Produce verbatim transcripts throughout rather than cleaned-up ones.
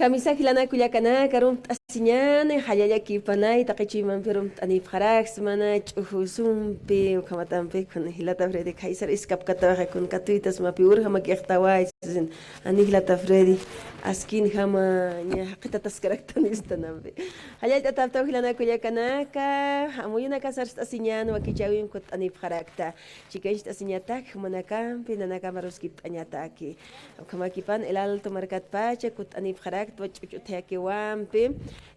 Kamisaki jilanaka kullakanaka, arumt'asiñäni, jallallakipanay, taqi chuymampi arumt'anipxaraksmana, ch'ujusumpi, ukhamatampi, kun jilata Freddy, khaysar iskapkatawaxa, kun katuytasmapi, urjamakixtaway, sasin, jani jilata Freddy, askinjama, ña jaqitataskaraktan istanampi. Jallallt'ataptaw jilanaka kullakanaka, amuyunakasar arst'asiñäni, wakichäwimp kutt'anipxarakta, chikancht'asiñatak, jumanakampi, nanakam aruskipt'añataki. Ukhamakipan El Alto markatpacha kutt'anipxarakta, ch'uch'u thayakiwampi,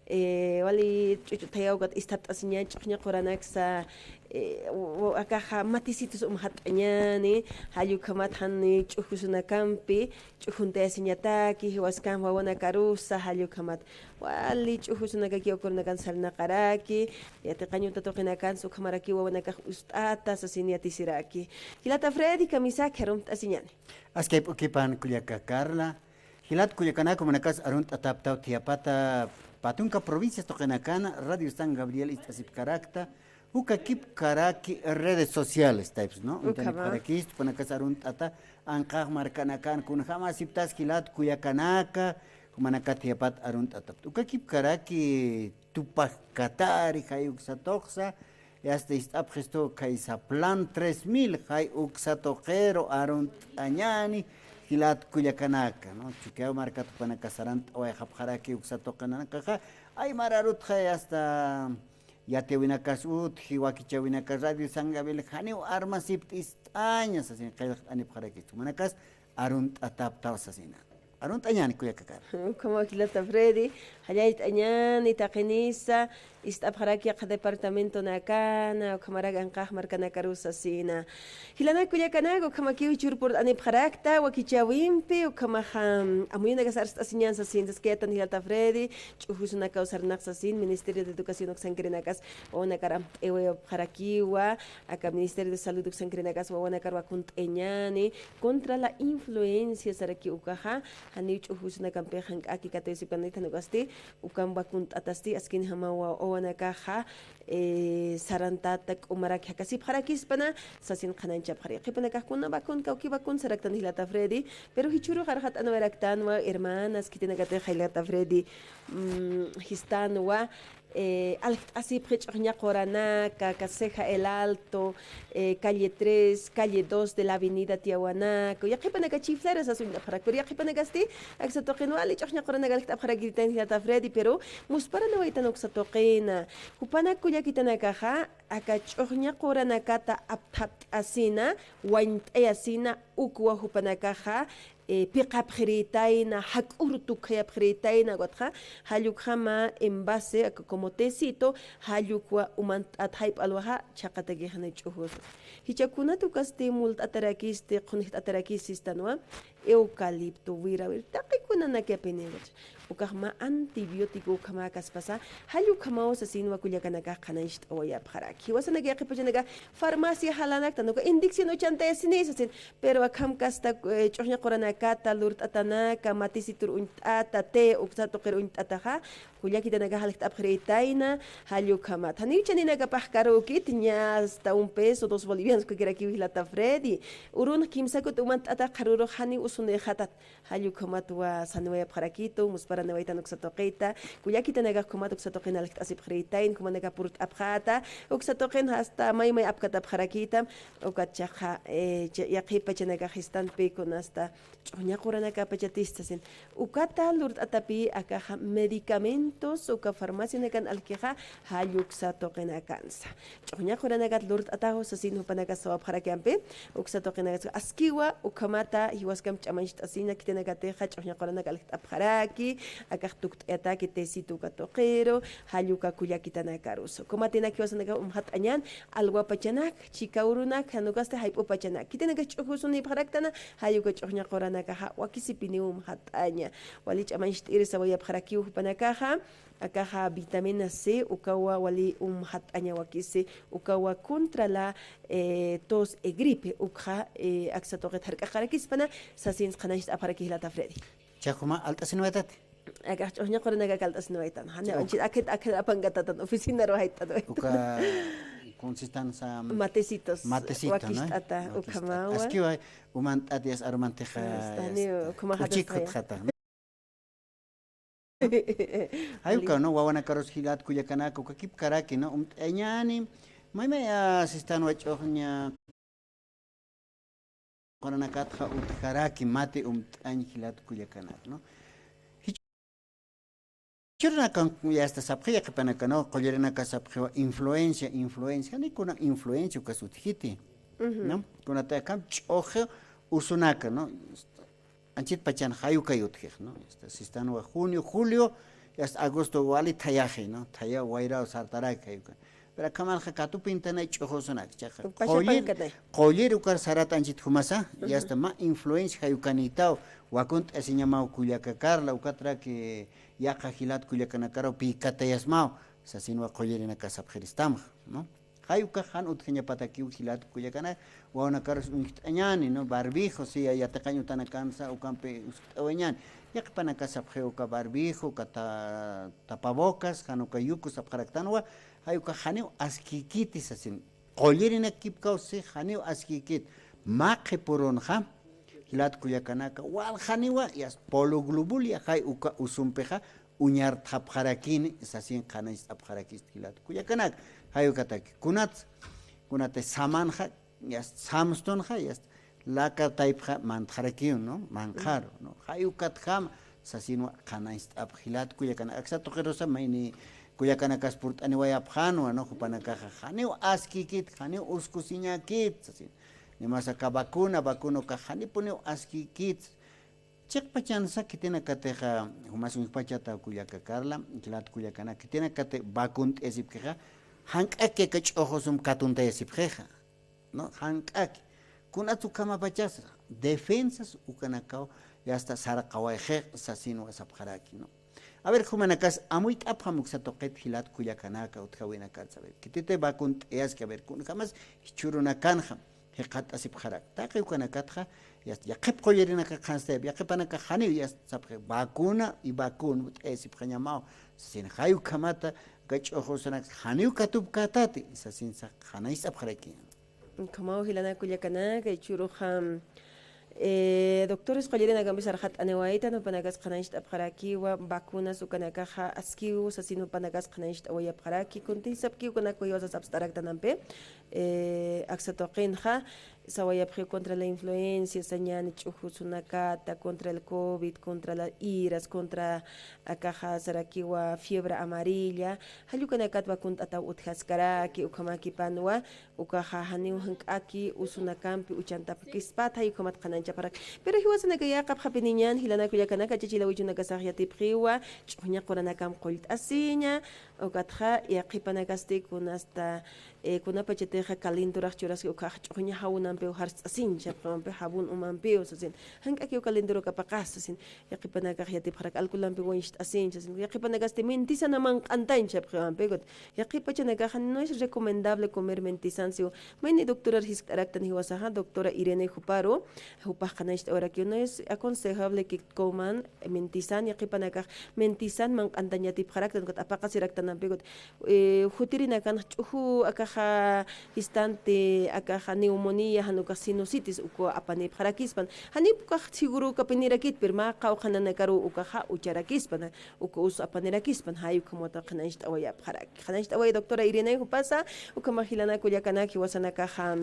eh, wali ch'uch'u thayaw ukat ist'apt'asiñäni, ch'uxña quranaksa, eh, u-, u-, akaxa matisitus umxat'añäni, jall ukhamat jan ch'ujusunakampi, ch'ujuntayasiñataki, jiwaskamp wawanakarusa, jall ukhamat wali ch'ujusunakakiw uka urunakan sarnaqaraki, yatiqañ uta tuqinakansa ukhamarakiw wawanakax ust'ata, sasin yatisiraki. Jilata Freddy, kamisaki, arumt'asiñäni. Aski jayp'ukipan kullaka Carla. Jilat kullakanaka, jumanakas arunt'ataptaw thiyapata pä tunka provincias tuqinakan, Radio San Gabriel ist'asipkarakta, ukakipkaraki redes sociales, taypsa, ¿no? Ukhama. Uñtanipxarakistu, jumanakas arunt'ata, anqax markanakan, kunjam asiptas jilat kullakanaka, jumanakat thiyapat arunt'atapta. Ukakipkaraki Tupac Katari, jay uksa tuqsa, y hasta ist'apxistu khaysa Plan tres mil, jay uksa tuqiru arunt'añäni, jilat kullakanaka, ¿no? Chukiyaw markat jupanakas sarantawayxapxaraki uksa tuqinakaxa, aymar arutxa, y hasta yatiyäwinakas utji, wakichäwinakas Radio San Gabriel janiw armasipt'ist'aña, sasin qillqt'anipxarakistu. Jumanakas arunt'ataptaw sasina. Arunt'añäni kullaka Carla. Ukhama jilata Freddy, jallallt'añäni taqinisa, ist'apxaraki yaqha departamentonakana, ukhamarak anqax markanakarusa sasina. Jilanaka kullakanaka, ukhamakiw jichhür purt'anipxarakta, wakichäwimpi, ukhamaxa, amuyunakasar arst'asiñäni sasin, saskayätan jilata Freddy, ch'ujusunakaw sarnaqsa sasin, Ministerio de Educación uksankirinakas, wawanakar amt'iwayapxarakiwa, aka Ministerio de Salud uksankirinakas wawanakar wakunt'ayañäni, contra la influencia sarakiw ukaxa, janiw ch'ujusunakampix jank'aki katuyasipanit, jan ukasti, ukamp wakunt'atasti, askinjamaw wawanakaxa, eh, sarantata k'umarak jakasipxarakispana, sasin qhanañchapxari. Yaqhipanakax kuna vacuna, kawki vacuna saraktan jilata Freddy, pero jichhürux arxat'anwayaraktanwa, hermanas, khitinakatix jilata Freddy, mm, jistanwa, eh, aljt'asipxi ch'uxña quranaka, aka Ceja El Alto, eh, calle tres, calle dos de la avenida Tiahuanaco. Yaqhipanaka chiflera sas uñt'apxarak, pero yaqhipanakasti aksa tuqin wali ch'uxña quranaka aljt'apxarakitayna jilata Freddy, pero musparanawaytan uksa tuqina. Jupanak kullakitanakaxa, aka ch'uxña quranakata apthapt'asina, wañt'ayasina, ukwa jupanakaxa, eh, piqapxirïtayna, jak'ur tukhayapxirïtayna, ukatxa, jall ukjama envase, aka como tecito, jall ukwa umantt'at jayp'alwaxa, chhaqatakixani ch'ujus. Jichha kunat ukasti mult'atarakist, qhunjt'atarakist sistanwa, eucalipto, wira, wira, taqi kunanakapiniw. Ukax mä antibiótico ukhamakäspasa, jall ukhamaw sasinwa kullakanakax qhanañcht'awayapxaraki. Jiwasanaka yaqhipachanaka farmacia jalanaktan, uka inyección uchantayasini sasin, pero akham kasta, eh, ch'uxña quranakata, lurt'atanaka, matisitur uñt'ata, té, uksa tuqir uñt'ataxa, kullakitanakax aljt'apxirïtayna, jall ukhamat. Janiw chaninakapax karükit, ña hasta un peso, dos bolivianos, ukakirakiw jilata Freddy. Urunx kimsa kut umantt'atax qharürux janiw usunïxatat. Jall ukhamatwa saniwayapxarakitu, musparanawaytan uksa tuqita, kullakitanakax ukhamat uksa tuqin aljt'asipxirïtayna, jumanakax purt'apxäta, uksa tuqin hasta may may apkatapxarakïtam, ukat chhaqa, eh, cha-, yaqhipachanakax jistan pï kun hasta ch'uxña quranakapachatista sasin. Ukata lurt'atapï akaxa medicamentos, uka farmacianakan alkixa, jall uksa tuqinakansa. Ch'uxña quranakat lurt'ataw sasin jupanakas sawapxarakïmpi, uksa tuqinakas askiwa, ukhamata jiwaskamp ch'amañcht'asina, khitinakatixa ch'uxña quranak aljt'apxaraki, akax tukt'ayataki tecito uka tuqiru, jall uka kullakitanakarusa. Ukhamatina jiwasanakax umxat'añän, alwapachanak, chika urunak, jan ukasti jayp'upachanak. Khitinakas ch'ujusunïpxaraktana, jall uka ch'uxña quranakaxa, wakisipiniw umxat'aña. Wali ch'amañcht'iri sawayapxarakiw jupanakaxa, akaxa vitamina C, ukawa wali umxat'aña wakisi, ukawa contra la, eh, tos, eh, gripe, ukxa, eh, aksa tuqit jark'aqarakispana, sasins qhanañcht'apxaraki jilata Freddy. Chaquma alt'asinwaytati. Akax ch'uxña quranakak alt'asinwaytan. Jani, ch'uxña, anchit akit, akit apankatatan, oficinaru jayt'anwaytan. Uka consistansa matecitos, matecito, ¿no? Wakist'ata, wakist'ata. Ukhamawa. Askiwa, umantt'at yas arumantixa, ah, jani, ukhama uchik jatasaya. Jutxata. Jay uka, ¿no? Wawanakarus jilat kullakanaka, uka kipkaraki, ¿no? Umt'añäni, maymaya sistanwa ch'uxña quranakatxa utjaraki, mati umt'añ jilat kullakanaka, ¿no? Jichhürunakan ya está sapxi, yaqhipanaka, ¿no? Qullirinaka sapxiwa influencia, influencia, jani kuna influencia ukas utjiti, ¿no? Kunatayakam ch'uxi usunaka, ¿no? Anchit pachan jay ukay utjix, ¿no? Este, sistanwa junio, julio, y hasta agosto wali thayaxi, ¿no? Thaya wayraw sartaraki jay uka. Pero akhamarxa katupintanay ch'uxusunak, chaqa. Qullir, qullir ukar sarat anchit jumasa, y hasta mä influencia jay ukanïtaw, wakunt'asiñamaw kullaka Carla, ukatraki yaqha jilat kullakanakaraw pïkatayasmaw, sasinwa qullirinaka sapxiristamxa, ¿no? Jay ukax jan utjañapatakiw jilat kullakanaka, wawanakarus uñjt'añäni, ¿no? Barbijo, sí, yatiqañ utanakansa, ukampi uskt'awañäni. Yaqhipanaka sapxiw uka barbijo, uka ta-, tapabocas, jan uka yuku sapxaraktanwa, jay ukax janiw askïkiti sasin. Qullirinak kipkaw, sí, janiw askïkit. Mä qhipürunxa, jilat kullakanaka, waljaniwa, yas pologlobulia, jay uka usumpixa, uñartxapxarakini, sasin qhanañcht'apxarakist jilat kullakanaka. Jay ukataki, kunat, kunatay samanxa, yas samstunxa, yas laka taypxa mantxarakiw, ¿no? Manqharu, ¿no? Jay ukatjam, sasinwa qhanañcht'apx jilat kullakanaka. Aksa tuqirusa mayni kullakanakas purt'aniwayapxänwa, ¿no? Jupanakaxa, janiw askïkit, janiw uskusiñäkit, sasin. Nimas aka vacuna, vacuna ukax janipuniw askïkit. Chiqpachansa khitinakatixa, jumas uñjpachata kullaka Carla, jilat kullakanak, khitinakati vacunt'ayasipkixa, jank'aki aka ch'uxusum katuntayasipxixa, ¿no? Jank'aki. Kunats ukhamapachasa, defensas ukanakaw, ya está saraqawayxix, sasinwa sapxaraki, ¿no? A ver, jumanakas amuyt'apxam uksa tuqit jilat kullakanaka, utjawinakat, a ver, khititi vacunt'ayaski, a ver, kunjamas jichhürunakanxa jikxatt'asipxarak. Taqi ukanakatxa, ya, yaqhip qullirinaka qhanstayap, yaqhipanaka janiw, ya sapxi, vacuna y vacuna, ut'ayasipxañamaw, sasin jay ukhamata, aka ch'uxusunak janiw katupkätati, sasinsa qhanañcht'apxaraki. Ukhamaw jilanaka kullakanaka, jichhüruxa, eh, doctores qullirinakampis arxat'aniwaytan, jupanakas qhanañcht'apxarakiwa, vacunas ukanakaxa askiw, sasin jupanakas qhanañcht'awayapxaraki, kuntï sapkiw ukanaka jiwasa sapstaraktanampi, eh, aksa tuqinxa, sawayapxiw contra la influencia, sañäni ch'uxusunakata, contra el covid, contra la iras, contra akaxa sarakiwa fiebre amarilla, jall ukanakat vacunt'ataw utjaskaraki, ukhamakipanwa, ukaxa janiw jank'aki usunakampi uchantapxkispat, jay ukhamat qhanañchapxarak. Pero jiwasanaka yäqapxapiniñan, jilanaka kullakanaka, chachilawichunakasax yatipxiwa, ch'uxña quranakam qullt'asiña, ukatxa yaqhipanakasti kunasta, eh, kunapachatixa calenturax churaski ukax ch'uxña jawunampiw jarst'asiñ, sapxiwampi, jabón umampiw, sasin. Jank'akiw calentura ukapaqas, sasin. Yaqhipanakax yatipxarak alcoholampi wañcht'asiñ, sasin. Yaqhipanakasti mentisana manq'antañ, sapxiwampi, ukat. Yaqhipachanakaxa no es recomendable comer mentisan, siw. Mayni doctorar jiskt'araktan jiwasaxa, doctora Irene juparu, jupax qhanañcht'awarakiw, no es aconsejable que coman mentisan, yaqhipanakax mentisan manq'antañ yatipxaraktan, ukat apaqasiraktanampi, ukat, eh, jutirinakan ch'uxu akaxa jistanti, akaxa neumonía, jan ukax sinusitis, uka apanipxarakispan. Janip ukax seguro ukapinirakit, pero mä qawqhananakaru ukaxa ucharakispan. Uka us apanirakispan, jay ukhamata qhanañcht'awayapxarak. Qhanañcht'away doctora Irene jupasa, ukhama jilanaka kullakanaka jiwasanakaxa,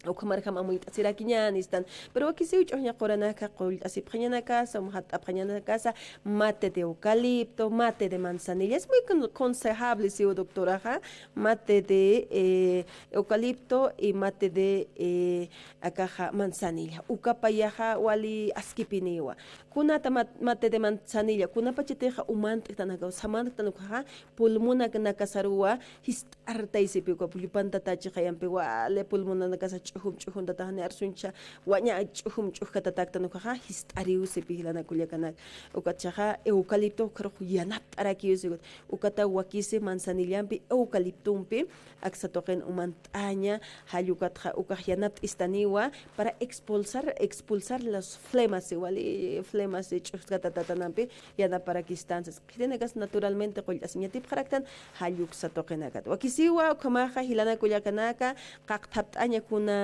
ukhamarjam amuyt'asirakiñäni istan. Pero wakisiw ch'uxña quranaka qullt'asipxañanakasa, umxatt'apxañanakasa, mate de eucalipto, mate de manzanilla. Es muy con-, aconsejable, siw doctoraxa, mate de, eh, eucalipto y mate de, eh, akaxa manzanilla. Ukapayaxa wali askipiniwa. Kunata mat-, mate de manzanilla, kunapachatixa umant'ktanakaw, samant'ktan ukaxa, pulmonanakasaruwa, jist'artaysipi uka, llupantatachi qayampi, wali pulmonanakasa ch'uxum ch'uxuntatax, ni arsuncha, waña ch'uxum ch'uxkatataktan ukaxa, jist'ariwsipi jilanaka kullakanaka. Ukatchaxa, eucalipto ukxarux yanapt'arakiwsi, ukat, ukata wakisi manzanillampi, eucaliptompi, aksa tuqin umant'aña, jall ukatxa ukax yanapt'istaniwa para expulsar, expulsar las flemas, wali flemas ch'uskatatatanampi yanaparakistan. Khitinakasti naturalmente qullt'asiñ yatipxaraktan, jall uksa tuqinakat. Wakisiwa, ukhamaxa, jilanaka kullakanaka, qaqthapt'aña kuna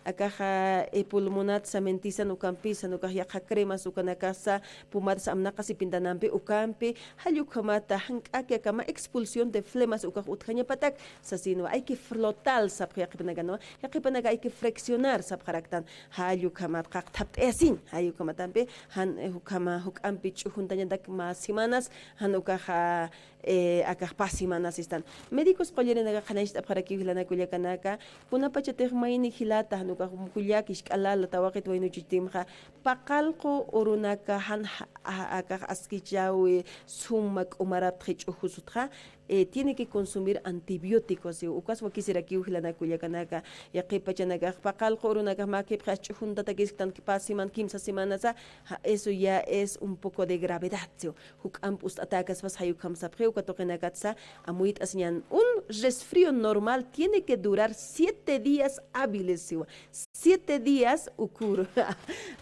akaxa, eh, pulmonat samentisan ukampisan, ukax yaqha cremas ukanakasa, pumadas amnaqasipintanampi ukampi, jall ukhamata jank'aki akama expulsión de flemas ukax utjañapatak, sasinwa, hay que flotar sapxi yaqhipanakanwa, yaqhipanaka hay que friccionar sapxaraktan, jall ukhamat qaqthapt'ayasiñ, jall ukhamatampi, jan, eh, ukhama, juk'ampi ch'ujuntañatak mä semanas, jan ukaxa, eh, akax pä semanas sistan. Médicos qullirinaka qhanañcht'apxarakiw jilanaka kullakanaka, kunapachatix mayni jilata, jan ukax kullak isk'alala tawaqit waynuchitimxa, paqallqu urunaka jan ja-, a-, akax askichawi suma k'umaraptxi ch'ujusutxa, eh, tiene que consumir antibióticos, siw. Ukas wakisirakiw jilanaka kullakanaka, yaqhip pachanakax paqallqu urunakax mäkipxi as ch'ujuntatakisktantki pä seman, kimsa semanasa, ja, eso ya es un poco de gravedad, siw. Juk'amp p'ust'atäkaspas jay ukham sapxi, uka tuqinakatsa amuyt'asiñan. Un resfrío normal tiene que durar siete días hábiles, siwa. Siete días ukur.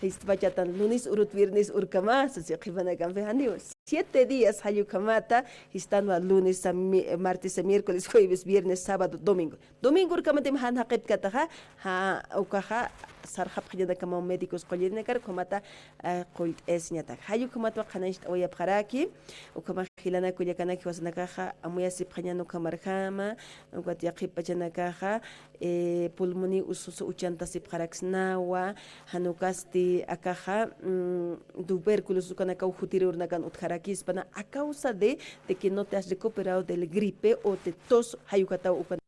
Jistpachatan lunes urut viernes urkama, sasi qhipanakampi janiwa. Siete días jall ukhamata, jistanwa lunes a mi-, martes a miércoles, jueves, viernes, sábado, domingo. Domingo urkamatim jan jaqipkataxa, ja, ukaxa, sarxapxañanakamaw médicos qullirinakar, ukhamata, eh, qullt'ayasiñatak. Jall ukhamatwa qhanañcht'awayapxaraki, ukhamax jilanaka kullakanaka jiwasanakaxa, amuyasipxañan ukhamarjama, ukat yaqhip pachanakaxa, eh, pulmoniw ususa uchantasipxaraksnawa, jan ukasti akaxa, mm, tubérculos ukanakaw jutiri urnakan utjarakispa, a causa de, de que no te has recuperado del gripe o de tos, jay ukataw ukan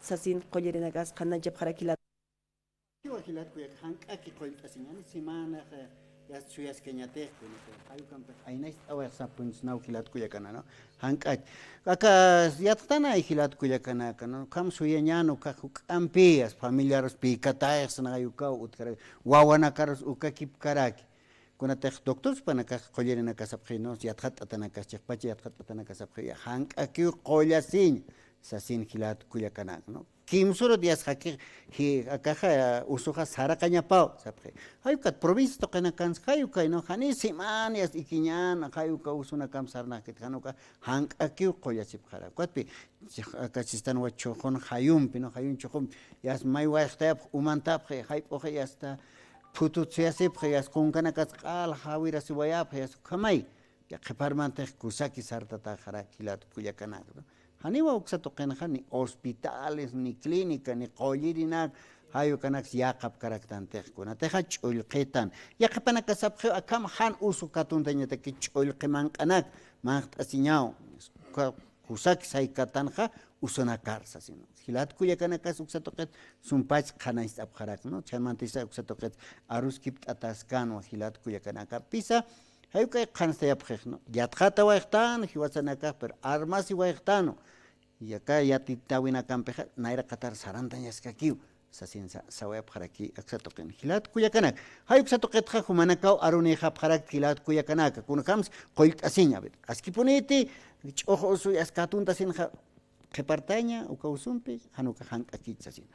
sasin qullirinakas qhanañchapxarakila. Jiwa jilat kullaka jank'aki qullt'asiñani, semanax, eh, yast suyaskañatix, kunaka, jay ukampix, aynacht'awayxsapunsnaw jilat kullakana, ¿no? Jank'aki. Aka yatxtanay jilat kullakanaka, ¿no? Ukham suyañan, ukax juk'ampi, as familiaruspïkatayxsna, jay ukaw utjaraki, wawanakarus ukakipkaraki. Kunatix doctorspanakax qullirinakasapxi, ¿no? Yatxatt'atanakas, chiqpacha yatxatt'atanakasapxi, jank'akiw qullasiñ, sasin jilat kullakanaka, ¿no? Kimsürut yasxaki, ji-, akaxa, usuxa saraqañapaw, sapxi. Jay ukat provincia tuqinakansa, jay ukay, ¿no? Jani semana yast ikiñäna, jay uka usunakamp sarnaqkit, jan uka jank'akiw qullasipxara. Ukatpi, aka sistanwa chhuxun jayumpi, ¿no? Jayun chhuxumpi, yast may wayxtayapxi, umantapxi, jayp'uxi, yasta phutut suyasipxi, yast kunkanakats q'al jawirasiwayapxi, yast ukhamay. Qhiparmantix kusaki sartatäxarak jilat kullakanaka, ¿no? Janiwa uksa tuqinxa ni hospitales, ni clínica, ni qullirinak, jay ukanaks yäqapkaraktantix, kunatixa ch'ullqitan. Yaqhipanakasapxiw akham jan usu katuntañataki ch'ullqi manq'anak, manq't'asiñaw. Uka kusaki saykatanxa usunakar sasin. Jilat kullakanakas uksa tuqit sumpach qhanañcht'apxarak, ¿no? Chaymantisa uksa tuqit aruskipt'ataskanwa jilat kullakanakapisa, jay ukay qhanstayapxix, ¿no? Yatxatawayxtan jiwasanakax, pero armasiwayxtanu. Yaka yatitäwinakampixa nayraqatar sarantañaskakiw, sasin sa-, sawayapxaraki aksa tuqin. Jilat kullakanak, jay uksa tuqitxa jumanakaw arunïxapxarak jilat kullakanaka, kunjams qullt'asiñ, a ver, askipuniti, ch'uxu usu yast katuntasinxa, qhipartaña, uka usumpi, jan uka jank'akich sasin.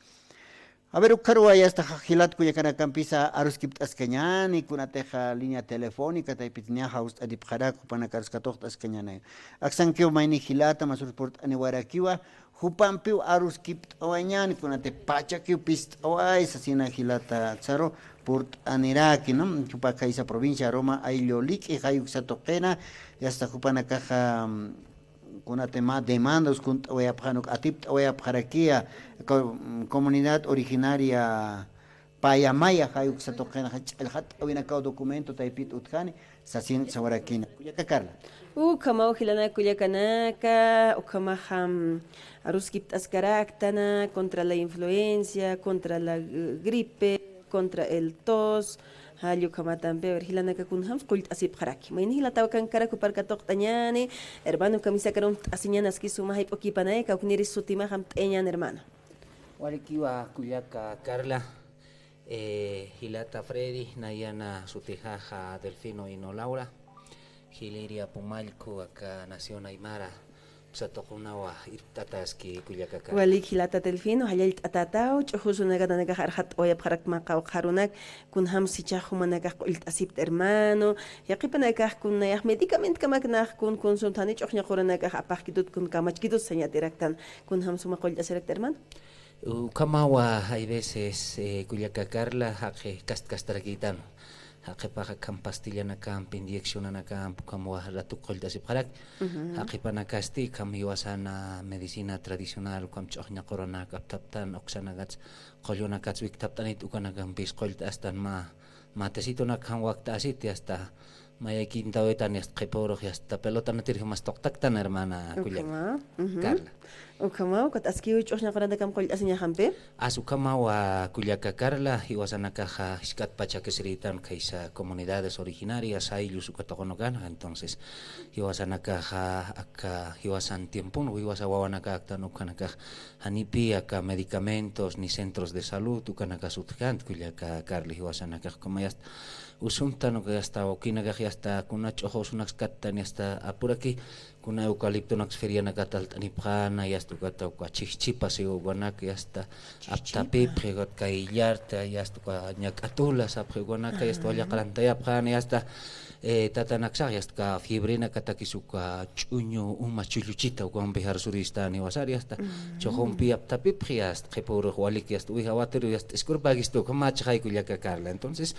A ver, ukharuwa yasta ja-, jilat kullakanakampisa aruskipt'askañäni, kunatixa línea telefónica, taypit niya jawst'aripxarak, jupanakarus katuqt'askañäni. Aksankiw mayni jilata, masürus purt'aniwarakiwa, jupampiw aruskipt'awañäni, kunati pachakiw pist'away, sasina jilata, aksaru purt'aniraki, ¿no? Jupa khaysa provincia Aroma, ayllu Lik'i, jay uksa tuqina, yasta jupanakaxa, mm, kunati mä demandas kunt'awayapxan, uk atipt'awayapxarakiya, co-, comunidad originaria Payamaya, jay uksa tuqinxa ch'allxatt'awinakaw documento taypit utjani, sasin sawarakina. Kullaka Carla. Ukhamaw jilanaka kullakanaka, ukhamaxam aruskipt'askaraktana contra la influencia, contra la, eh, gripe, contra el tos, jall ukhamatampi, a ver, jilanaka kunjams qullt'asipxaraki. Mayni jilataw akankarak jupar katuqt'añäni, hermano, kamisakar umt'asiñäni aski suma jayp'ukipanay, kawkniri sutimax amt'ayañäni, hermano. Walikiwa kullaka Carla, eh, jilata Freddy, nayana sutijaxa Delfino Hino Laura, jilïria Pumallku, aka Nación Aymara, uksa tuqinawa irpt'ataski kullaka Carla. Walik jilata Delfino, jallallt'atätaw, ch'uxusunakatanakax arxatt'awayapxarak mä qawqha arunak, kunjams jichhax jumanakax qullt'asipta hermano, yaqhipanakax kun nayax medicamentokamaknax kun consumtani ch'uxña quranakax apaxkitut kun kamachkitut sañatiraktan, kunjams suma qullt'asirakta hermano. Ukhamawa, hay veces, eh, kullaka Carla, jaqi kast-, kastarakïtan. Jaqipaxa akham pastillanakamp, inyeccionanakamp, ukhamawa ratuk qullt'asipxarak. Jaqipanakasti, akham jiwasana medicina tradicional, ukham ch'uxña quranak apthaptan, uksanakats, qullunakats wikthaptanit, ukanakampis qullt'astan mä, mä tecitonak akham wakt'asit, y hasta mayay kintawitan, y hasta qhipa urux, y hasta pelotanatir jumas tuqtaktan, hermana kullaka Carla. Ukhama, ukat askiw ch'uxña quranakam qullt'asiñaxampi. As ukhamawa kullaka Carla, jiwasanakaxa jisk'at pachakisirïtan khaysa comunidades originarias, ayllus uka tuqunakanxa, entonces, jiwasanakaxa aka jiwasan tiempon, jiwasa wawanakäktan ukanakax, janipï aka medicamentos ni centros de salud, ukanakas utjkänti kullaka Carla, jiwasanakax ukhamayast usuntan, uka yasta, awkinakax yasta, kuna ch'uxu usunaks kattan, yasta, apuraki, kuna eucaliptonaks ferianakat alt'anipxäna, yasta, ukata, uka chhijchhipa siwa ukanak, yasta, apthapipxi, ukat kayllarta, yasta, uka ñak'atula sapxi ukanaka, yasta, wali q'arantayapxäna, yasta, eh, tatanaksax, yasta, uka fiebrenakatakis uka ch'uñu uma chulluchita, ukampi jarsuristan jiwasar, yasta, ch'uxumpi apthapipxi, yasta, qhipa urux walik, yasta, uwijawatir, yasta, iskurpäkistu, ukhamacha jay kullaka Carla. Entonces,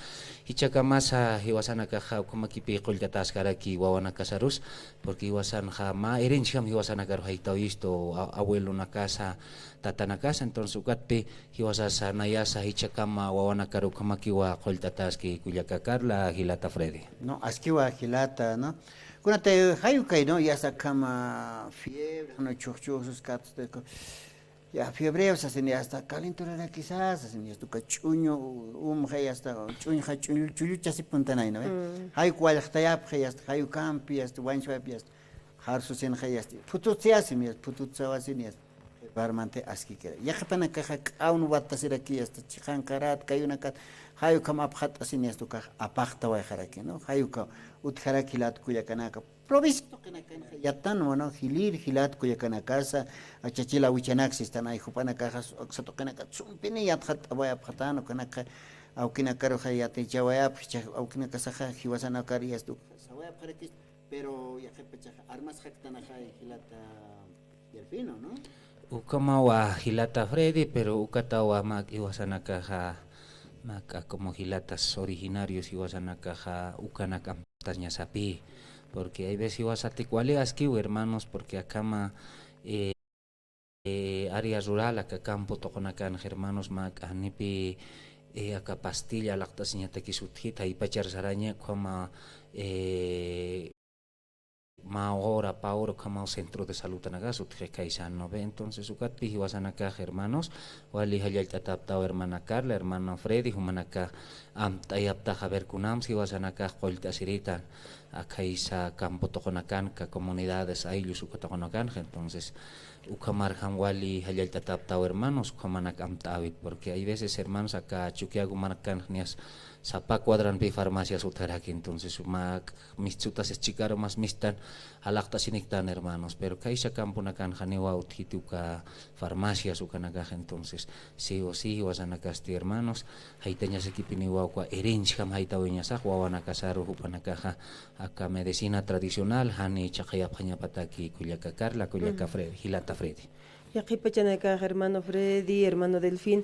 jichhakamasa jiwasanakaxa ukhamakipï qullt'atäskaraki wawanakasarus, porque jiwasanxa mä herenciam jiwasanakaru jaytawistu, a-, abuelonakasa, tatanakasa, entonces ukatpï jiwasasa nayasa jichhakama wawanakaru ukhamakiwa qullt'atäski kullaka Carla, jilata Freddy. No, askiwa jilata, ¿no? Kunatï jay ukay, ¿no? Yasta akhama fiebre, ¿no? Chhujchhusus katsti, ya, fiebre sasin, yasta, calenturakisa sasin, yasta, uka ch'uñu umxa, yasta, ch'uñxa, ch'uñu, ch'ulluchasi puntanay, ¿no? Jay uka wallqtayapxi, yasta, jay ukampi, yasta, wañchwayapxi, yasta, jarsusinxa, yasta, phututsasin, yasta, phututsawasin, yasta, qhiparmanti askikira. Yaqhipanakaxa k'awn watasiraki, yasta, chiqankarat, kayunakat, jay ukham apxat'asin, yasta, ukax apaqtawayxaraki, ¿no? Jay uka utjaraki jilat kullakanaka, provincia tuqinakanxa yattanwa, ¿no? Jilïr jilat kullakanakasa, achachil awichanaksi sistan, ay jupanakaxa, aksa tuqinakat sumpini yatxatt'awayapxätan, ukanakxa awkinakaruxa yatichawayapxi, jichhax awkinakasaxa jiwasanakar yasta sawayapxarakista, pero yaqhipachaxa armasxaktanaxa jilata Delfino, ¿no? Ukhamawa jilata Freddy, pero ukatawa mä jiwasanakaxa, mä como jilatas originarios jiwasanakaxa, ukanak amtañasapï. Porque hay veces jiwasatik wali askiw, hermanos, porque akhama, eh, eh, área rural, aka campo tuqunakanx, hermanos, mä janipï, eh, aka pastilla alaqt'asiñatakis utjit, jaypachar saraña, ukhama, eh, mä hora, pä hora ukhamaw centro de saludanakas utji kaysan, ¿no ve? Entonces, ukatpï jiwasanakax, hermanos, wali jallallt'atäptaw hermana Carla, hermano Freddy, jumanakax amtayaptax a ver kunams jiwasanakax qullt'asiritan, akhaysa campo tuqunakanka, comunidades, ayllus uka tuqunakanx, entonces, ukhamarjam wali jallallt'atäptaw hermanos, ukhamanak amtäwit, porque hay veces, hermanos, aka Chukiyawu markanx niyas sapa cuadranpï farmacias utjaraki, entonces, mä mistsutas chikaru mas mistan alaqt'asiniktan, hermanos, pero kaysa camponakanxa niwa utjiti uka farmacias ukanakax, entonces, sí o sí, jiwasanakasti, hermanos, jaytañasakipiniwa uka herenciam jaytawiñasax, wawanakasaru jupanakaxa, aka medicina tradicional, jani chhaqayapxañapataki kullaka Carla, kullaka Freddy, jilata Freddy. Yaqhipachanakax, hermano Freddy, hermano Delfín,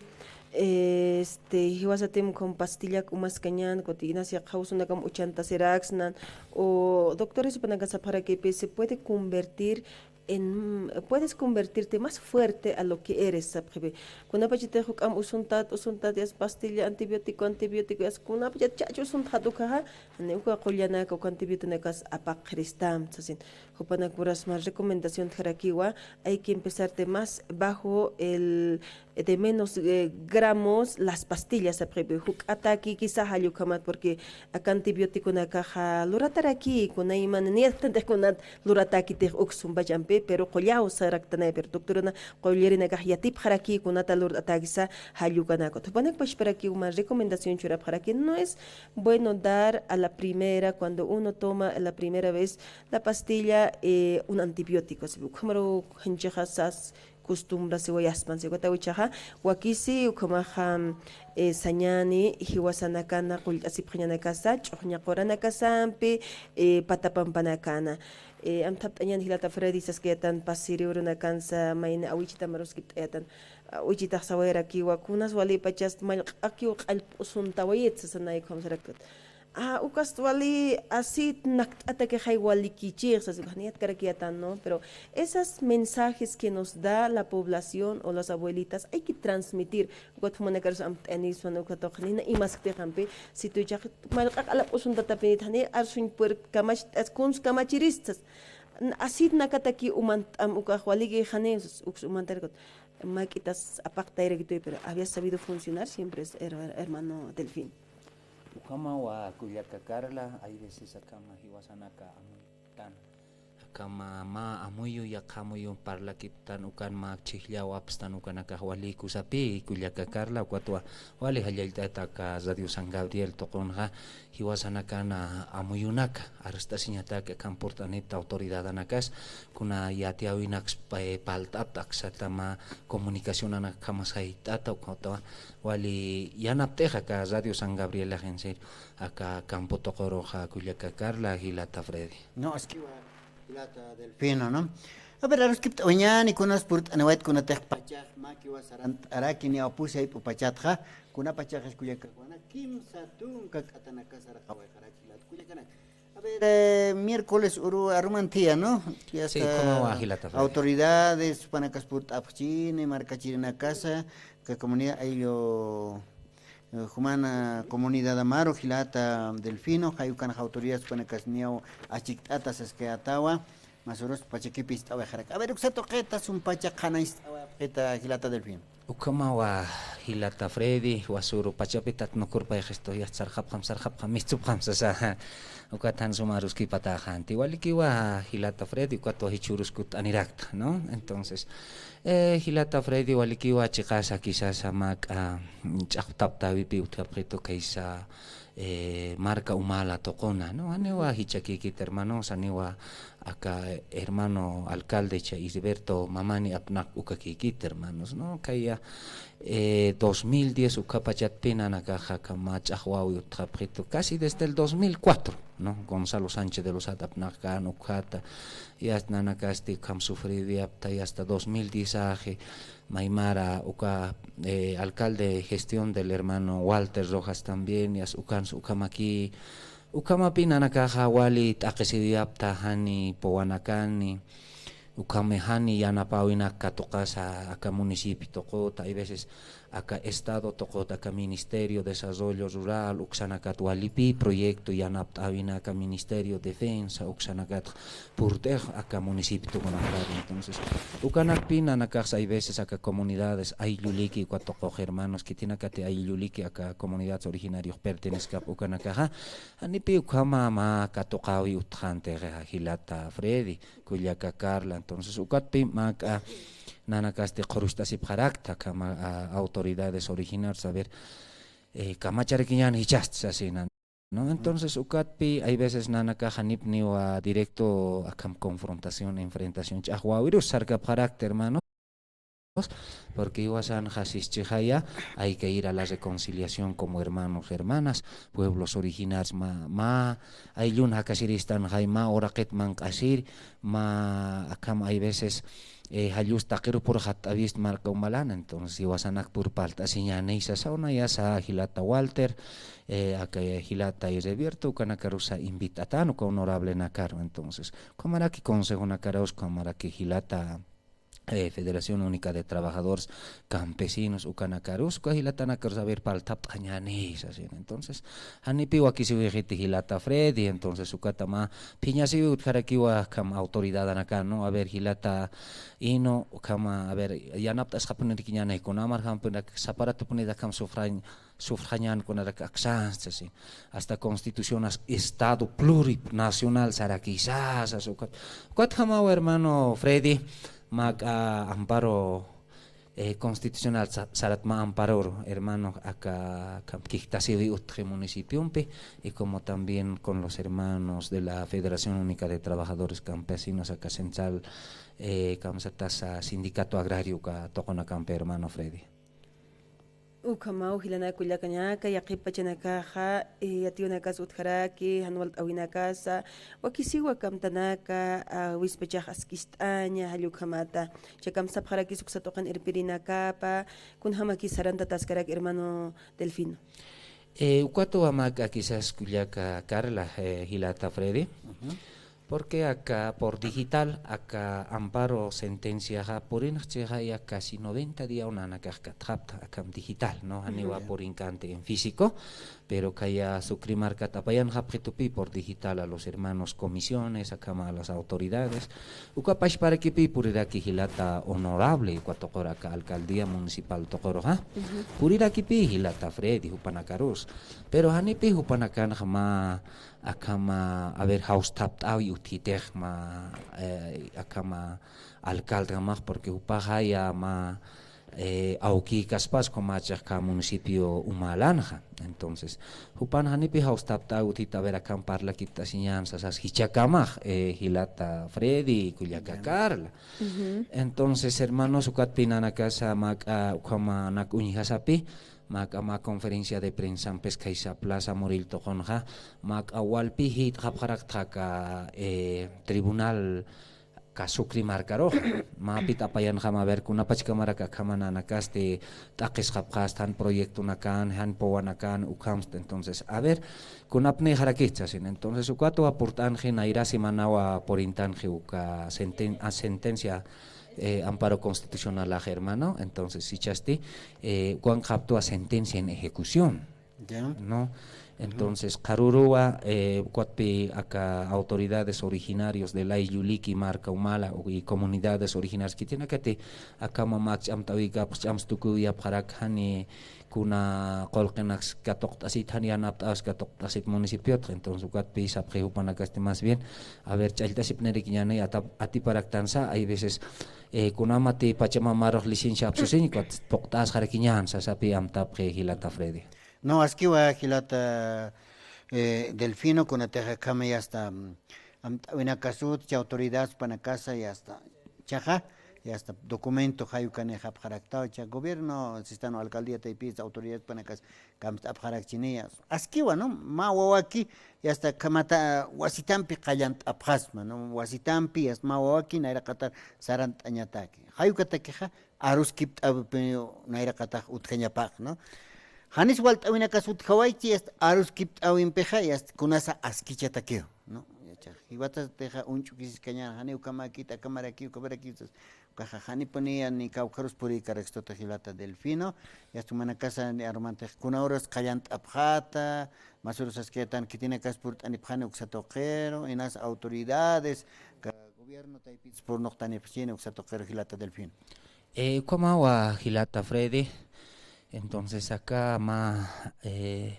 este, jiwasatim ukham pastillak umaskañän, kuti inas yaqha usunakam uchantasiräksnan, o doctores jupanakax sapxarakipï, se puede convertir en, puedes convertirte más fuerte a lo que eres, sapxipï. Kunapachatix juk'amp usuntat, usuntat, yas pastilla, antibiótico, antibiótico, yas kunapachat chach usuntxat ukaxa, jani uka qullanaka, uka antibióticonakas apaqxiristam, sasin. Jupanakpuras mä recomendación utjarakiwa, hay que empezarte más bajo el, de menos, eh, gramos las pastillas, sapxipï, juk'atäkikisa jall ukhamat, porque aka antibióticonakaxa luratarakï, kunayman niyatktantix kunat luratäkitix uk sumpachampi, pero qullaw saraktanay, pero doctorana qullarinakax yatipxarakï kunata luratäkisa jall ukanakut. Jupanakpachparakiw mä recomendación churapxaraki, no es bueno dar a la primera, cuando uno toma la primera vez la pastilla, eh, un antibiótico, si ukhamaru janchixa sas costumbre siwa, yaspan siwa, ukataw jichhaxa wakisi ukhamaxa, eh, sañäni jiwasanakana qullt'asipxañanakasa, ch'uxña quranakasampi, eh, pata pampanakana. Eh, amthapt'añän jilata Freddy, saskayätan pasiri urunakansa mayni awichita maruskipt'ayätan. Uy, chitax sawayarakiwa, kunas walipachas mallq'akiw q'allp'usuntawayit sasanay ukham sarakta. Ah, ukast wali asit nakt'atakixay walikichix sas, ukax niyatkarakiyatan, ¿no? Pero esas mensajes que nos da la población o las abuelitas hay que transmitir. Ukat jumanakarus amt'ayanispan uka tuqnina imaskti jampi, si tuychax mallq'a q'allp'usuntatapinit jani arsuñ puerk kamach, kuns kamachiristas. Asit nakataki umant'am ukax waliki jani, uks umantarkut. Mak'itas apaqtayrakituy, pero había sabido funcionar siempre es her-, hermano Delfín. Ukhamawa kullaka Carla, hay veces akhama jiwasanaka amuytan. Akhama mä amuyu, yaqha amuyu parlakitan ukan mä chhijllawapstan ukanakax wali kusapi kullaka Carla, ukatwa wali jallallt'ata aka Radio San Gabriel tuqunxa, jiwasanakan amuyunaka, arst'asiñatak akham purt'anipta autoridadanakas, kuna yatiyäwinaks, eh, palt'apta aksata mä comunicacionanak akhama sayt'ata, ukatwa wali yanapt'ixa aka Radio San Gabriel agencia, aka campo tuquruxa kullaka Carla, jilata Freddy. No, es que va, jilata Delfino, ¿no? A ver, aruskipt'awañäni kunas purt'aniwayt kunatix pachax mä jiwas sarant'araki niyaw pusay p'u pachatxa, kuna pachaxis kullaka Juana, kimsa tunka k'atanaka saraqawayxaraki jilat kullakanak. A ver, eh, miércoles uru arumantiya, ¿no? Ya sí, está, ¿cómo va, jilata Freddy? Autoridades, supanakas purt'apxchini, markachirinakasa, aka comunidad ayllu, eh, jumana comunidad amaru, jilata Delfino, jay ukanxa autoridades supanakas niyaw achikt'ata saskayätawa, mas urus pachakipi ist'awayxarak. A ver, uksa tuqita sum pacha qhana ist'awayapxita, jilata Delfino. Ukhamawa jilata Freddy, wasuru pachapitat nukurpayxistu, yast sarxapxam, sarxapxam, mistupxam sasa. Ukat jan suma aruskipataxanti. Walikiwa jilata Freddy, ukatwa jichhürus kutt'anirakta, ¿no? Entonces, eh, jilata Freddy, walikiwa chiqasa quizás mä k'a, mm, ch'axwtaptäwipi utjapxitu khaysa, eh, marka Humala tuquna, ¿no? Janiwa jichhakïkit hermanos, janiwa aka hermano alcalde cha Heriberto Mamani apnaq ukakïkit hermanos, ¿no? Khaya, eh, dos mil diez ukhapachatpï nanakaxa aka mä ch'axwäwi utjapxitu, casi desde el dos mil cuatro, ¿no? Gonzalo Sánchez de Lozada apnaqkän ukjata, y hasta nanakasti ukham sufriwayapta, y hasta dos mil diez axi, maymara uka, eh, alcalde gestión del hermano Walter Rojas también, yas ukans ukhamaki, ukhamapï nanakaxa wali t'aqhisiwayapta jani puwanakani, ukhami jani yanapäwinak katuqasa aka municipio tuquta, hay veces aka estado tuquta, aka Ministerio de Desarrollo Rural, uksanakat walipï proyecto yanapt'äwinaka, Ministerio de Defensa, uksanakat purt'ix aka municipio tuqunakar. Entonces, ukanakpï nanakax hay veces aka comunidades aylluliki, uka tuqux hermanos khitinakati aylluliki aka comunidades originarios pertenezcap ukanakaxa, janipï ukhama mä katuqäwi utjantix jilata Freddy, kullaka Carla. Entonces, ukatpï mä k'a nanakasti qhurust'asipxarakta, akhama, a, autoridades originarias, a ver, eh, kamacharakiñäni jichhasti sasina, ¿no? Entonces, ukatpï, hay veces nanakax janipniwa directo akham confrontación, enfrentación, ch'axwäwirus sarkapxarakta, hermanos, porque jiwasanxa sischixaya, hay que ir a la reconciliación como hermanos, hermanas, pueblos originarios, mä, mä ayllun jakasiristanxay, mä uraqit manq'asir, mä akham hay veces, eh, jallus taqirupur jatt'awist marka Humalana, entonces jiwasanak pur parlt'asiñäni sasa, una yasa jilata Walter, eh, aka jilata Heriberto, ukanakarusa invit'atän uka honorablenakaru, entonces, ukhamaraki consejonakarus, ukhamaraki jilata, eh, Federación Única de Trabajadores Campesinos, ukanakarus, uka jilatanakarus, a ver, parlt'apt'añäni sasin. Entonces, janipï wakisiwixiti jilata Freddy, entonces, ukata mä phiñasiwi utjarakiwa akham autoridadanakan, ¿no? A ver, jilata Ino, ukhama, a ver, yanapt'asxapunirakiñäni, kuna marjampunak, saparatupunit akham sufrañ, sufrañan kunarak aksansti sasin. Hasta constitucionas Estado plurinacional sarakisa sas ukat. Ukatjamaw hermano Freddy, mä k'a amparo, eh, constitucional sa-, sarat mä amparoru, hermano, aka, aka kijtasiwi utji municipiompi, y como también con los hermanos de la Federación Única de Trabajadores Campesinos, aka central, eh, kamsatasa sindicato agrario ka tuqunakampi, hermano Freddy. Ukhamaw jilanaka kullakañaka, yaqhip pachanakaxa, eh, yatiyunakas utjaraki, jan walt'äwinakasa, wakisiwa kamtanaka, ah, wispachax askist'aña, jall ukhamata. Cha kamsapxarakis uksa tuqin irpirinakapa, kunjamakis sarantatäskarak hermano Delfino. Eh, ukatuwa mä k'akisas kullaka Carla, eh, jilata Freddy. Ujú. Porque aka por digital, aka amparo sentenciaxa purinxchixa ya casi noventa día nanakax katxapta, akham digital, ¿no? Janiwa purinkanti en físico, pero khaya Sucre markat apayanxapxitupi por digital a los hermanos comisiones, akhama a las autoridades. Uka pachparakipï puriraki jilata honorable, uka tuqur aka alcaldía municipal tuquruxa. Puriraki pï jilata Freddy, jupanakarus. Pero janipi jupanakanxa mä akhama, a ver, jawstapt'äwi utjitix mä, eh, akhama alcaldekamax, porque jupaxa ya mä, eh, awkïkaspas ukhamachax aka municipio Umalanxa. Entonces, jupan janipi jawstapt'äwi utjit, a ver, akham parlakipt'asiñän sasas jichhakamax, eh, jilata Freddy, kullaka Carla. Entonces, hermanos, ukatpï nanakasa mä k'a ukhamanak uñjasapi, mä k'a mä conferencia de prensampis khaysa Plaza Moril tuqunxa, mä k'a walpi jit'xapxarakta aka, eh, tribunal aka Sucre markaruxa. Mäpit apayanxam, a ver, kunapachkamarak akhama nanakasti t'aqhisxapxastan proyectonakan, jan puwanakan, ukhamst. Entonces, a ver, kunapnïxarakï sasin. Entonces, ukatwa purt'anxi, nayra semanawa purintanxi uka senten-, a, sentencia, eh, amparo constitucionalax, hermano. Entonces, jichhasti, eh, ukankaptwa sentencia en ejecución. Ya. ¿No? Entonces, qharüruwa, eh, ukatpï aka autoridades originarios del ayllu Liki marka Umala y comunidades originarias khitinakati, akhama mä akch'amt'äwikapx, ch'amstukuwiyapxarak, jani kuna qullqinaks katuqt'asit, jan yanapt'äwis katuqt'asit municipiotx. Entonces, ukatpï sapxi jupanakasti más bien, a ver, ch'allt'asipnirïkiñäni, ata-, atiparaktansa, hay veces, eh, kunamati Pachamamarux licencia apsusiñ, ukat phuqt'asxarakiñän sasapï amtapxi jilata Freddy. No, askiwa jilata, eh, Delfino, kunatix akhama ya está, mm, amt'äwinakasut, cha autoridades jupanakasa ya está, chaxa, ya está documento jay ukanïxapxaraktaw, cha gobierno, sistan alcaldía taypis autoridades jupanakas kamst'apxarakchiniya. Askiwa, ¿no? Mä wawaki, ya está, akhamata wasitampi qallant'apxasma, ¿no? Wasitampi, ya está, mä wawaki, nayraqatar sarant'añataki. Jay ukatakixa, aruskipt'äwipi nayraqatax utjañapax, ¿no? Janis walt'äwinakas utjawaychi, ya está, aruskipt'äwimpixa, ya está, kunasa askichatakiw, ¿no? Yacha, jiwatatixa uñch'ukisiskañän, jani ukhamakit, akhamarakiw, ukhamarakiw, ukaxa janipuniya ni kawkharus purïkarakstuta jilata Delfino, ya está, jumanakasa ni armantix kuna horas qallant'apxäta, mas horas askayätan khitinakas purt'anipxani uksa tuqiru, inas autoridades, ka-, gobierno taypits purnuqtanipxchini uksa tuqiru jilata Delfino. Eh, ukhamawa jilata Freddy. Entonces, aka mä, eh,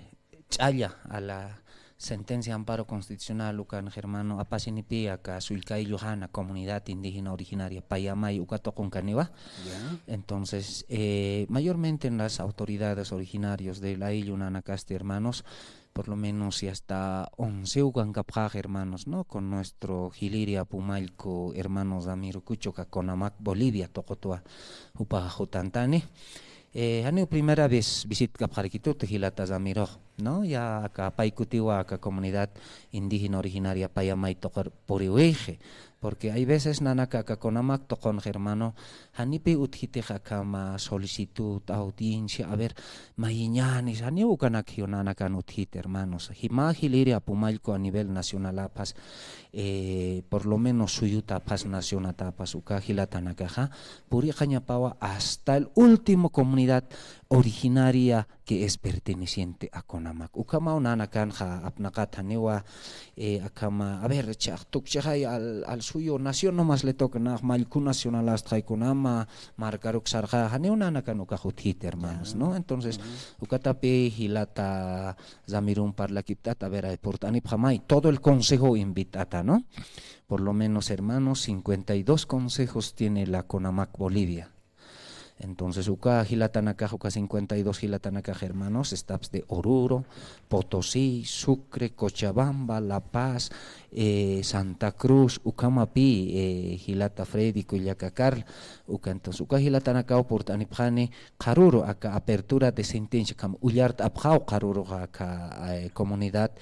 ch'alla a la sentencia amparo constitucional ukan, hermano, apasinipï aka Sullka ayllu jana comunidad indígena originaria Payamay uka tuqunkaniwa. Ya. Entonces, eh, mayormente en las autoridades originarios del ayllu nanakasti, hermanos, por lo menos ya está once ukankapxäx, hermanos, ¿no? Con nuestro jiliri apumallku hermano Ramiro Cucho, aka CONAMAC Bolivia tuqutwa jupax jutantani. Eh, janiw primera vez visitkapxarakituti jilata Ramiro, ¿no? Ya aka paykutiwa aka comunidad indígena originaria Payamay tuqir puriwixi. Porque hay veces nanaka aka CONAMAC tuqunx, hermano, janipï utjitix akhama solicitud, audiencia, a ver, mayiñänis, janiw ukanak jiw nanakan utjit, hermanos. Mä jiliri apumallku a nivel nacionalapas, eh, por lo menos suyutapas, nacionatapas, uka jilatanakaxa, puriqañapawa hasta el último comunidad originaria que es perteneciente a CONAMAC. Ukhamaw nanakanxa apnaqat, janiwa, eh, akhama, a ver, chax tukchixay al, al suyo nación nomás le toca, nax mallku nacionalast, jay kunama markaruk sarxa, janiw nanakan ukax utjit, hermanos, ¿no? Entonces, ukatapï jilata Ramirun parlakipt'at, a ver, ay, purt'anipxamay, todo el consejo invitata, ¿no? Por lo menos, hermanos, cincuenta y dos consejos tiene la CONAMAC Bolivia. Entonces, uka jilatanakax, uka cincuenta y dos jilatanakax, hermanos, estapxi de Oruro, Potosí, Sucre, Cochabamba, La Paz, eh, Santa Cruz, ukhamapï, eh, jilata Freddy, kullaka Carla, uka, entonces, uka jilatanakaw purt'anipxani qharüru aka apertura de sentencia, ukham ullart'apxaw qharüru aka, eh, comunidad,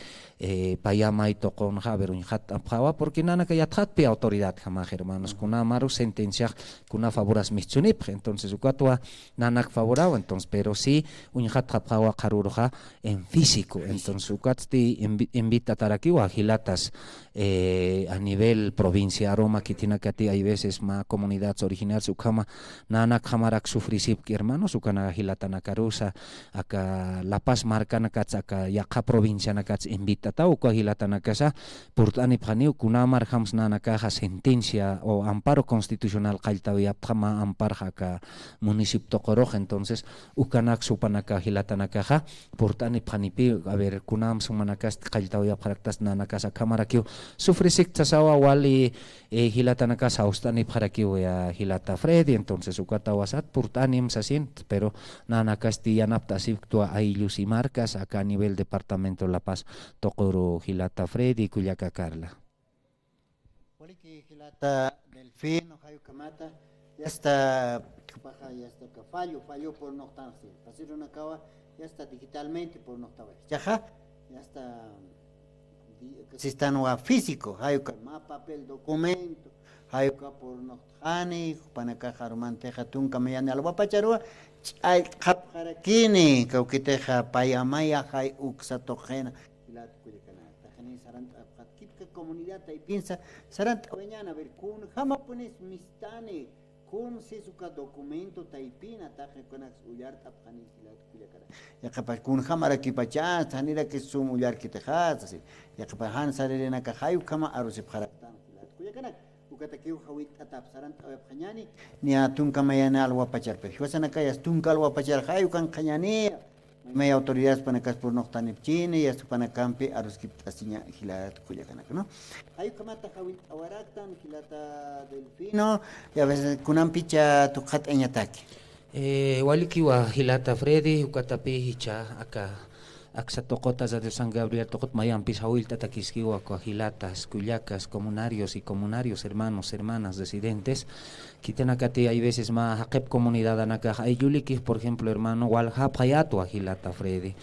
eh, payamay tuqinxa, a ver, uñxatt'apxawa, porque nanaka yatxatpï autoridadjamax, hermanos, kuna maru sentenciax, kuna favoras mistuñapxi. Entonces, ukatwa nanak favorawa, entonces, pero sí, uñxatxapxawa qharüruxa en físico. Entonces, ukatsti invi-, invitatarakiwa jilatas, eh, a nivel provincia, aroma, khitinakati, hay veces mä comunidades originarias, ukhama, nanakjamarak sufrisipki, hermanos, ukanaka jilatanakarusa, aka La Paz markanakats, aka yaqha provincianakats invitataw, uka jilatanakasa, purt'anipxaniw, kuna marjams nanakaxa sentencia o amparo constitucional qalltawayapxama, amparxa aka municipio tuqirux, entonces, ukanak jupanaka jilatanakaxa, purt'anipxanipï, a ver, kunams jumanakasti qalltawayapxaraktas nanakasa, akhamarakiw, sufrisikta sasawa wali, eh, jilatanakas jawst'anipxarakiw, ya, jilata Freddy, entonces, ukatawa sat purt'anim sasin, pero nanakasti yanapt'asipktwa ayllus y markas, aka a nivel departamento La Paz, tuqirux jilata Freddy, kullaka Carla. Waliki jilata Delfino, jay ukhamata, ya está, jupaxa, ya está, ka fallo, fallo purnuqtanxi. Pasirunakawa, ya está digitalmente purnuqtawa. Chaxa, ya está, di-, sistanwa físico, jay uka mä papel documento, jay uka purnuqtxani, jupanakaxa arumantixa tunka mayani alwapacharuwa, ch'allt'xapxarakini, kawkitixa payamaya jay uksa tuqina, jilat kullakanak. Taqini sarant'apxatkipka comunidad taypinsa, sarant'awayañäni, a ver, kunjamapunis mistani, kun sis uka documento taypina, taqi ukanaks ullart'apxani jilat kullakanak. Yaqhipax kunjamarakipacha, janirakis sum ullarkitixa, sasi. Yaqhipax jan saririnakax jay ukhama arusipxaraktan jilat kullakanak. Ukatakiw jawillt'atap sarant'awayapxañäni, niya tunka mayani alwapachar, pero jiwasanakayas tunka alwapachar jay ukankxañäni, may autoridades panakas purnuqtanipchini, ya jupanakampi aruskipt'asiña jilat kullakanak, ¿no? Jay ukhamata jawillt'awaraktan jilata Delfino, y a veces kunampicha tuqat'añataki. Eh, walikiwa jilata Freddy, ukatapï jichha aka aksa tuqita Radio San Gabriel tuqit mayampis jawillt'atakiskiwa, uka jilatas, kullakas, comunarios y comunarios, hermanos, hermanas, residentes. Khitinakati hay veces mä jaqip comunidadanakax ayllulikix, por ejemplo, hermano, waljapxayätwa jilata Freddy.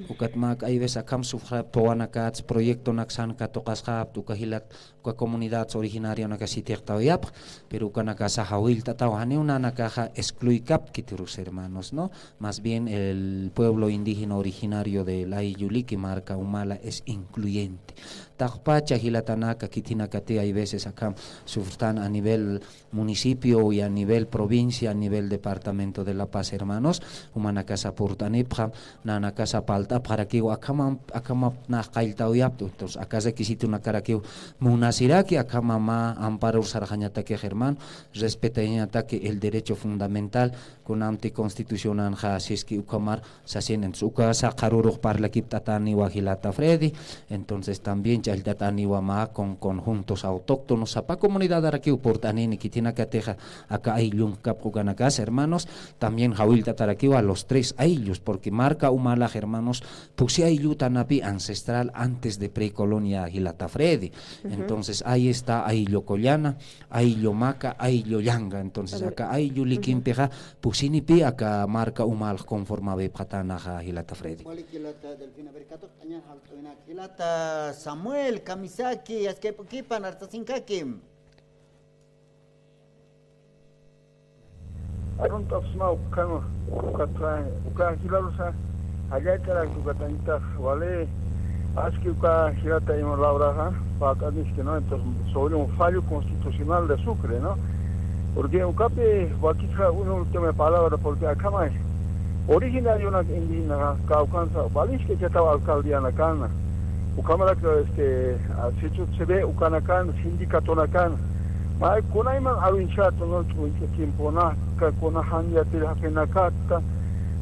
Ukat mä hay veces akham sufrapxawanakats, proyectonak san katuqasxapta, uka jilat, uka comunidades originarianakax sitixtawayapx, pero ukanakasa jawillt'ataw, janiw nanakaxa excluykapkiti, hermanos, ¿no? Más bien el pueblo indígena originario del aylluliki marka Humala es incluyente. Taqpacha jilatanaka khitinakati hay veces akham sufrtan a nivel municipio y a nivel provincia, a nivel departamento de La Paz, hermanos, jumanakasa purt'anipxam, nanakasa parlt'apxarakiw, akhama, akhama nax qalltawayapta, entonces, aka requisitunakarakiw munasiraki, akhama mä amparur sarxañatakix, hermano, respetañataki el derecho fundamental, kunamti constitucionanxa siski ukhamar sasin, entonces, ukasa qharürux parlakipt'atäniwa jilata Freddy, entonces, también ch'allt'atäniwa mä con conjuntos autóctonos, sapa comunidadarakiw purt'anini khitinakatixa, aka ayllunkapx ukanakas, hermanos, también jawillt'atarakiwa los tres ayllus, porque marka Humalax, hermanos, pusi ayllutanapï ancestral antes de precolonia jilata Freddy. Entonces, ahí está ayllu Collana, ayllu Maca, ayllu Llanga. Entonces, aka ayllulikimpixa, pusinipï aka marka Humalax conformawayapxatänaxa jilata Freddy. Walik jilata Delfina, a ver, katuqt'añäni jawillt'awaynak jilata Samuel, kamisaki, askipkipan, artasinkaki. Arunt'apxsma ukan, ukat, uka jilarusa, jallayt'arak ukatañtax, wali, aski uka jilata ima lawraxa, falt'aniski, ¿no? Entonces, sobre un fallo constitucional de Sucre, ¿no? Porque ukapi wakisxa una última palabra, porque akhama originarionak indígenaxa kawkhansa, waliski chataw alcaldianakana, ukhamarak, este, a, sichut se ve ukanakan, sindicatonakana, may kunayman awinchatu, ¿no? Ch'uñch'u tiemponaka, kuna jan yatiri jaqinakata,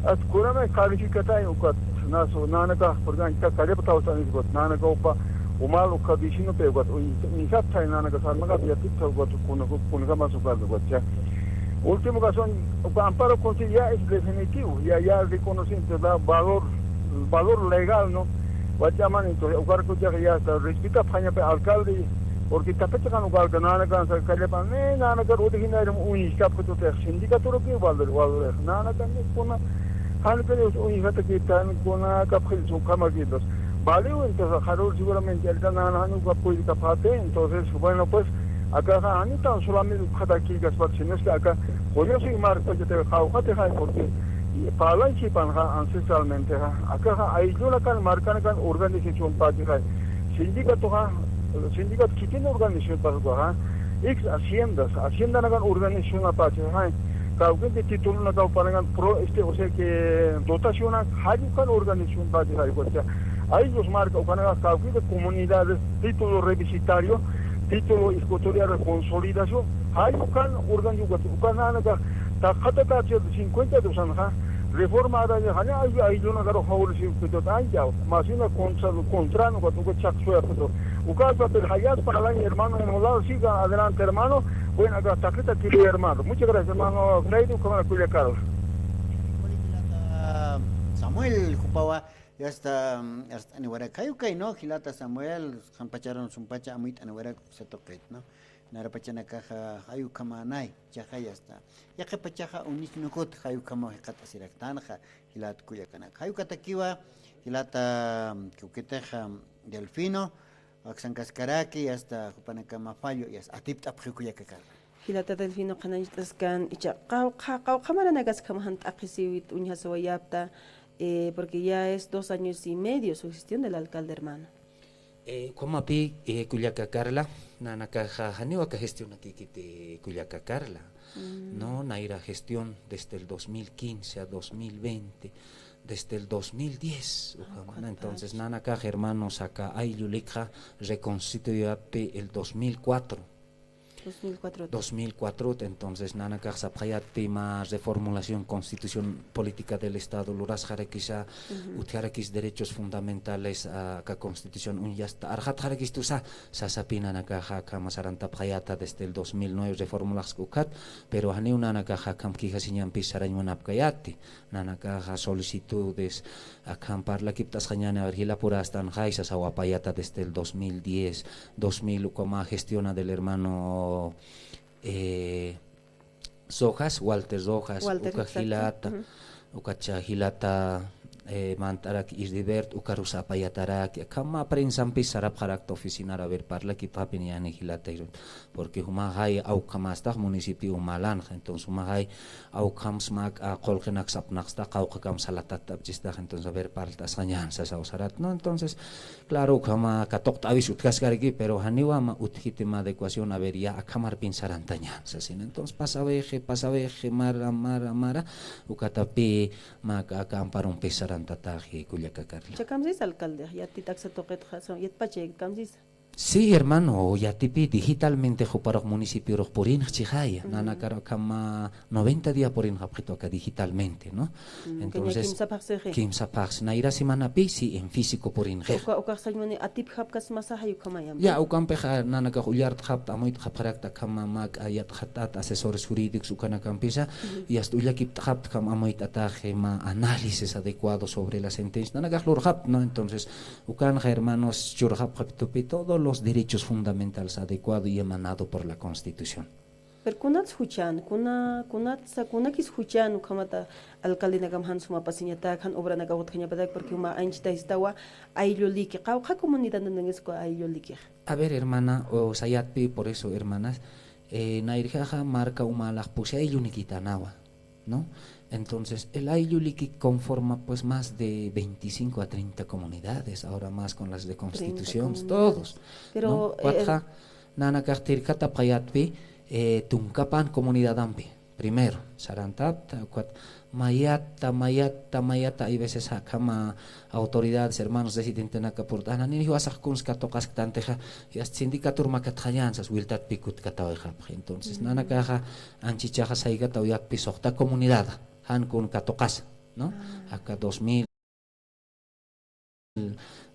hasta kunamay calificatay ukat, nasu, nanakax, porque ancha kallapataw sanis ukat, nanakawpa, umal uka vecinopi ukat, uñ-, uñjatay nanaka sarnaqat yatipta ukat, kuna, kunakamas ukat, ukat, ya. Último caso, uka amparo constitucional ya es definitivo, ya, ya reconocimiento, da valor, valor legal, ¿no? Wach'aman, entonces, ukar kuchaxa ya está, respetapxañapa alcalde, porque tapachakan uka alcalde, nanakan, sa, kallapa, ne, nanakan, originario, uñiskapxi tutix, sindicatura que valor, valor, nanakan, ne, kuna, jan que Dios, uñiskatakitan, kuna, kapxi, su kama que Dios. Valió, entonces, jarur seguramente, el canal, jan uka puede kapate, entonces, bueno, pues, akaxa, jan tan solamente, ukata que, sino es que acá, Curioso y marca que te jawqatixay, porque parlanchipanxa ancestralmentexa, akaxa aylluna kan, markana kan organización patixa, sindicato, sindicato kikin organización pasixa, ex haciendas, haciendana kan organización patixa, kawkinti titulona kawpana kan pro, este, o sea que dotación jallu kan organización patixa, o sea, ayllus marka ukanaka kawkinti comunidades, título revisitario, título ecuatoriano consolidación, jallu kan organización, ukanaka, taqatatachir cincuenta y dos anxa, reforma araña, jani ay, ayllunakaru favorecido, pero ancha, más una contra, contrano, cuando uka chaqsuya, pero, uka, pero jayas para el hermano, en un lado, siga adelante, hermano, bueno, acá, taquita, aquí, hermano, muchas gracias, hermano, Freddy, cámara, Culiacán. Samuel, jupawa, ya está, mm, hasta aniwara, kayu kay, ¿no? Jilata Samuel, jampacharun sumpacha, amuit aniwara, se toquet, ¿no? Narapachanakaxa, jayu kamänay, chaja, ya está. Yaqhipachaxa uñisnukut jayukama jikxatasiraktanxa, jilat kullakanaka. Jayukatakiwa, jilata, mm, kukitexa, mm, Delfino, aksankaskaraki, hasta jupanakama fallo, ya está, atipt'apxi kullakakar. Jilata Delfino qhanañcht'askan, icha qawqha, qawqha maranakaskama jan t'aqhisiwit uñjasawayapta, eh, porque ya es dos años y medio su gestión del alcalde, hermano. Eh, ukhamapi, eh, kullaka Carla, nanakaxa janiw aka gestionakikiti kullaka Carla. Mm. No, nayra gestión desde el dos mil quince a dos mil veinte, desde el dos mil diez, ah, ukhama, ¿cuántos años? Entonces, nanakax hermanos aka ayllu likxa reconstituyapti el dos mil cuatro. Dos mil cuatro. Dos mil cuatro, entonces, nanakax sapxayatpi mä reformulación Constitución Política del Estado lurasxarakisa, ujú, utjarakis derechos fundamentales, a, aka Constitución uñasta arxatxarakistusa, sasapi nanakaxa akhama sarantapxayata desde el dos mil nueve reformulaxsku ukat, pero janiw nanakaxa akham quejas iñampis sarañ munapkayati. Nanakaxa solicitudes, akham parlakipt'asxañäni, a ver, jilapurastanxay sasaw apayata desde el dos mil diez, dos mil, ukhama gestiona del hermano, eh, Rojas, Walter Rojas, Walter, uka, exacto, jilata, ujú, ukacha jilata, eh, mant'arak Isdibert, ukarus apayatarak, akham prensampis sarapxarakta oficinara, a ver, parlakipxapiniñäni jilata, porque jumaxay awkhamastax municipio umalanxa, entonces jumaxay awkhams mä, a, qullqinak sapnaqsta, qawqhakam salatatt'apchistax, entonces, a ver, parlt'asxañän sasaw sarat, ¿no? Entonces, claro, ukhama katuqt'äwis utjaskaraki, pero janiwa mä utjiti mä adecuación, a ver, ya akhamarpin sarantañän sasin. Entonces, pasawixi, pasawixi, mara, mara, mara, ukatapï mä aka, aka amparumpis sarantataxi kullaka Carla. Cha, kamsisa alcalde, yatit'aksa tuqitxa, yatpacha kamsisa. Sí, hermano, yatipï digitalmente juparux municipiorux purinxchixaya. Ujú. Nanakar akhama noventa día purinxapxitu aka digitalmente, ¿no? Mm, entonces, kimsa phaxsixi. Kimsa phaxsi. Nayra semanapï, sí, en físico purinxi. Uka, ukax sañmuni atipjapkasmasa jayukhamayam. Ya, ukampixa nanakax ullartxapta, amuytxapxarakta akhama mä, a, yatxatat asesores jurídicos ukanakampisa, ujú, y hasta ullakiptxapta akham amuyt'ataxi mä análisis adecuado sobre la sentencia. Nanakax lurxapta, ¿no? Entonces, ukanxa, hermanos, churxapxapitupi todos los derechos fundamentales adecuado y emanado por la Constitución. Pero kunats juchan, kuna, kunatsa, kunakis juchan, ukhamata alcaldenakam jan sumapasiñatak, jan obranakax utjañapatak, porque juma anchita istawa ayllu liki, qawqha comunidad nanangisku ayllu liki. A ver, hermana, o sayatpi, por eso, hermanas, eh, nayrjaxa marka umalax pusi ayllunikitanawa. ¿No? Entonces, el ayllu liki conforma, pues, más de veinticinco a treinta comunidades, ahora más con las de Constitución, treinta comunidades, todos, pero, ¿no? Eh, ukatxa, nanakax thirkhatapxayatpi, eh, tunkapan comunidadampi, primero, sarantapta, ukat mayata, mayata, mayata, hay veces akhama autoridades, hermanos, residentenaka purt'ana, nini jiwasax kuns katuqasktantixa, y hasta sindicatur makatxañän sas wiltatpi kutkatawayxapxi. Entonces, mm, nanakaxa, anchichaxa saykataw yatpi suxta comunidad, jan kun katuqasa, ¿no? Ah. Aka dos mil